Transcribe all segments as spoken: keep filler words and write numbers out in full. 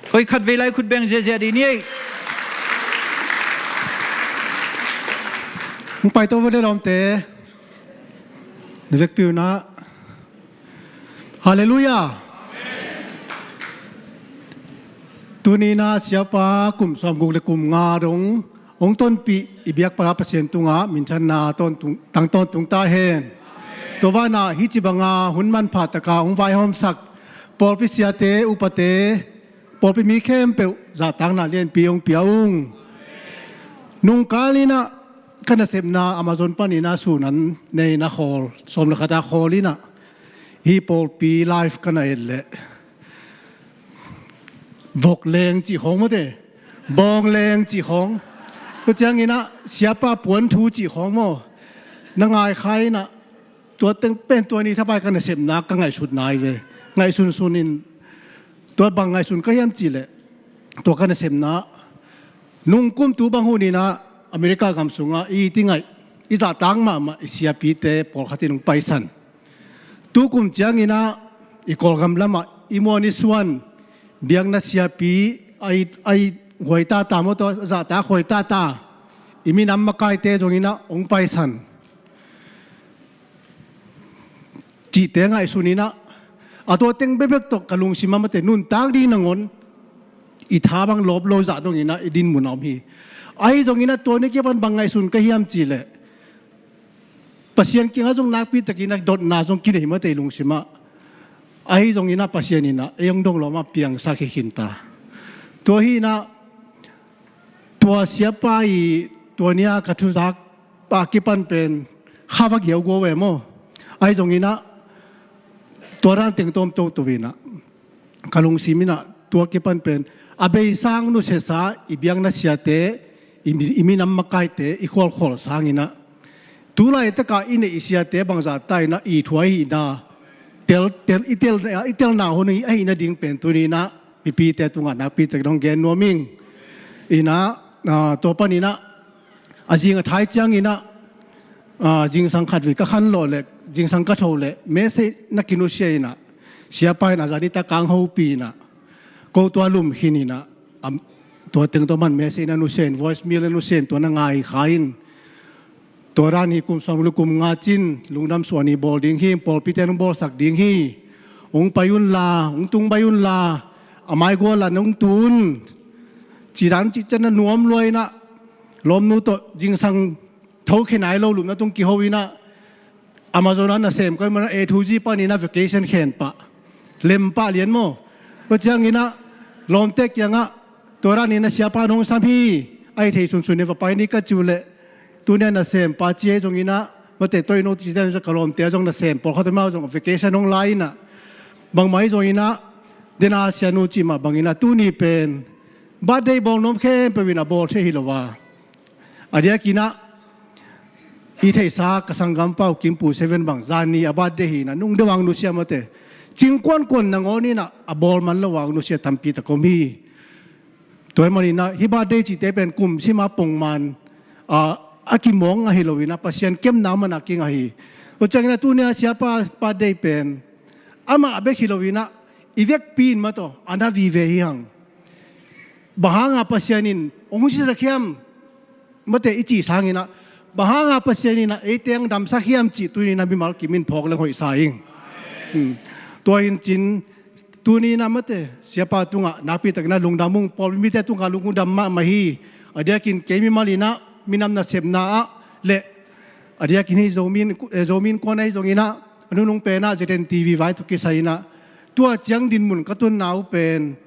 Koi khat vei lai khut beng ziahziah dih ni ei. Hong pai to va de lawmte. Na vekpi un ah. Halleluiah. Tuni in ah Siapa kum sawmguk le kum nga dong hong tonpih i biakpa Pasian tungah minthanna tawntung, tang tawntung ta hen. Tua banah hih ci banga hun manpha taka hong vaihawmsak pawlpi siate, upate, pawlpi mi khempeuh zahtakna lianpi hong pia ung. Nungkal in ah ka nasepna Amazon panin ah sun an nei in ah khawl, sawm le khat a khawl in ah hih pawlpi live ka na et leh vok leng cih khawng mawte, bawng leng cih khawng. Tua ciangin ah Siapa puanthu cih khawng maw, na ngai kha in ah tua teng pen tua ni thapai ka nasepna ka ngaihsut nai ve. Ngaihsun sun in tua bang ngaihsun ka hiam cih leh tua ka nasepna nungkum tu bang hun in ah America gam sungah i ti ngaih, i zahtak mahmah i siapite pawlkhat in hong paisan. Tukum ciangin ah i Kawlgam lamah i muan i suan biakna siapi a i, a i huai tata maw, tua zahtak huai tata, i minam makaite zongin ah hong paisan cihte ngaihsun in ah, a tua teng bekbek tawh ka lungsim ah mate nuntak ding nangawn i tha bang lawp lo zah dongin ah i dinmun a om hi. Ahi zongin ah tua ni kipan bang ngaihsun ka hiam cih leh Pasian kiangah zong nakpi takin ah dotna zong kinei mate i lungsim ah. Ahi zongin ah Pasian in ah ei hong dong lawm ah piangsak hi khin ta. Tua hi in ah tua siapa i tua ni a ka thuzak a kipan pen kha va giau gua ve maw. Ahi zongin ah tua dan teng tawm toto in ah ka lungsim in ah tua kipan pen a beisa nusiasa i biakna siate, i mi, i minam makaite i khualkhawl sangin ah tu laitaka i neih i siate bangzah ta in ah i thu ahihna tel, tel, i tel, i telna hun ahihna ding pen tuni in ah mipite tungah nakpi takin hong gen nuam ing. In ah, ah, tua panin ah a zing a thai ciangin ah, ah, zingsang khat vei ka khan lawh leh zingsang ka tho leh message na kinusia in ah siapa in a zani ta kang hopi in ah ko tua lum khin in ah, am, tua teng tua man message na nusia in, voice mail na nusia in, tua na ngai kha in. Tua dan hi kum sawm le kum nga cin lungdam suan hi, bawl ding hi, pawlpite nong bawlsak ding hi. Hong pai un la, hong tung bai un la, a maigual la nong tun. Ci dan cih ciang na nuam lua in ah lawmnu tawh zingsang tho khe nai lo lupna tung kiho in ah Amazon ah nasem ka man ah A to Z panin ah vacation khen pah, lem pah lian maw. Tua ciangin ah lawmte kiangah tua danin ah siapa nong sam hi, a hi thei sunsun in va pai ni ka ci uh leh tuni a nasem pa ci ei zongin ah mate toi no ci dan ka lawmte zong nasem pawlkhat amau zong vacation hong la in ah bangmah hi zongin ah dena sianu cih mah bangin ah tuni pen birthday bawl nuam khempeuh in a bawl thei hi lo a. A diakin ah i theihsa ka sanggampa uh Kimpu Seven bang zani a birthday hi in ah nung deuh ang nusia mate. Cing kuankuan nangawn in ah a bawl man lo ang nusia tampi tak om hi. Tua ahih manin ah hih birthday cihte pen kum sima pongman, ah, a kimawng ahi lo in ah Pasian kemna man a kingah hi. Tua ciangin ah tuni a siapa birthday pen amah bek hi lo in ah i vekpi in mataw a na vive hi hang. Bang hanga Pasian in hong sisak hiam mate i cih sangin ah, bang hanga Pasian in ah eite hong damsak hiam cih tuni in ah mimal kim in phawk leng hoih sa ing. Hmm. Tua hi in cin tuni in ah mate siapa tungah nakpi takin ah lungdam ung, pawlpi mite tungah lungdam mahmah hi. A diakin kei mimal in ah minam nasepna ah leh a diakin hi Zomi, eh, Zomi Innkuan ahi zongin ah a nunung pen ah Z N T V vai tawh kisai in ah tua ciang dinmun ka tunna uh pen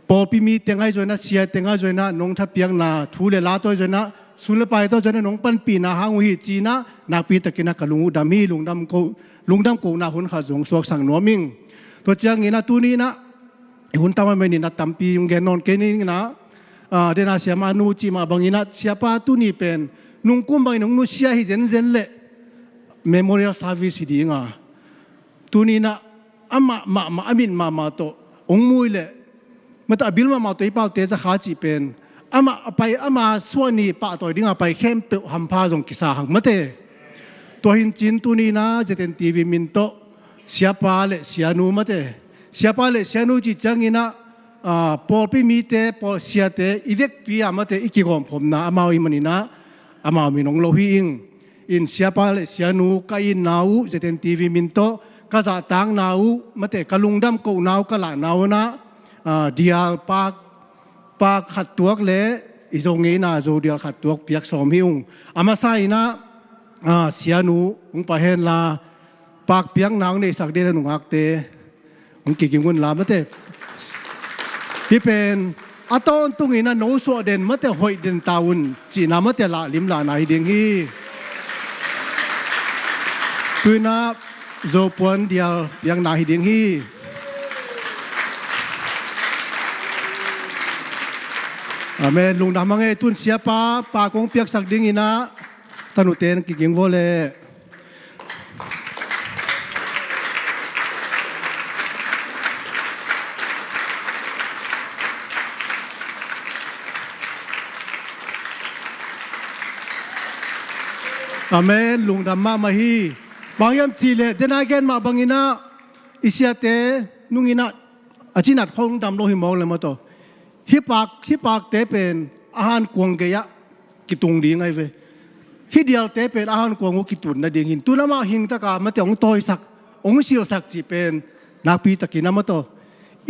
pawlpi mi teng ahi zongin ah, sia teng ahi zongin ah, nong thapiakna thu le la tawh ahi zongin ah, sun le pai tawh ahi zongin ah nong panpihna hang uh hi ci in ah nakpi takin ah ka lung uh dam hi. Lungdam ko, lungdam kohna hun khat zong suaksak nuam ing. Tua ciangin ah tuni in ah i hun tam a menin ah tampi hong gen nawn kei ning in ah, ah, dena siamanu cih mah bangin ah siapa tuni pen nungkum bangin hong nusia hi zenzen leh memorial service hi ding a, tuni in ah amah mahmah a mit mahmah tawh hong mui leh mata a bil mahmah tawh i paute zakha cih pen amah a pai, ama suahni pahtawi dinga pai khempeuh hampha zong kisa hang mate. Tua hi in cin tuni in ah Z N T V min tawh siapa le sianu mate, siapa le sianu cih ciangin ah ah, pawlpi mite, pawl siate i vekpi a mate i kigawmkhopna amau i maninah amau min hong lo hi ing. In siapa le sianu ka itna uh ZNTV min tawh ka zahtakna uh mate ka lungdam kohna uh ka lahna uh nah, ah, dial pak pak khat tuak le i Zo ngeina Zo dial khat tuak piak sawm hi ung. A masa inah, ah, sianu hong pai henla pak piakna hong neihsak ding le nungakte hong kiging unla mate. Hih pen a tawntung inah no suah den mate hoih den ta un cihna mate lah limlahna hi ding hi. Tu inah Zo puan dial piakna hi ding hi. Amen. Lungdam a ngei. Tun siapa pak hong piaksak ding inah tanute in kiging vawh le. Amen. Lungdam mahmah hi. Bang hiam cihleh dena gen mah banginah i siate nunginah a cinat khong dam lo hi mawk le maw taw. Hih pak, hih pakte pen a hankuang gei-ah kitung ding ahi ve. Hih dialte pen a hankuang uh kitun nading hin tun amah hingtaka mate hong tawisak, hong silsak cih pen nakpitakin a maw taw.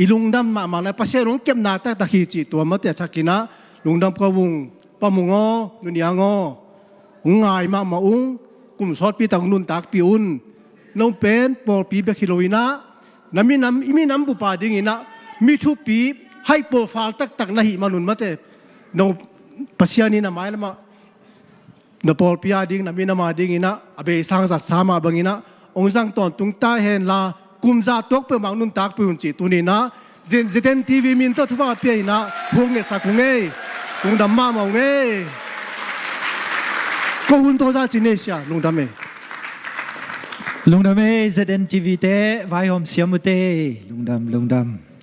I lungdam mahmah na Pasian hong kepna taktak hi cih tua mate a thakinah lungdam ko ung. Pa Mung aw, Nu Niang aw, hong ngai mahmah ung. Kum sawtpi tak hong nuntakpih un. No pen pawlpi bek hi lo inah na minam, i minam bupa dinginah mi thupi, high profile taktak na hih manun mate no Pasian in a mailamah na pawlpi a ding, na minam a dinginah a beisang zatsa mah banginah hong zang tawntung ta henla kum za tuak peuhmah hong nuntakpih un cih tuninah ZNTV min tawh thupha pia inah thu hong ngetsak ung ei. Lungdam mahmah ung ei. Ko hun tawh za cin ei sia. Lungdam ei. Lungdam ei ZNTV te, vaihawm siam uh te. Lungdam, lungdam.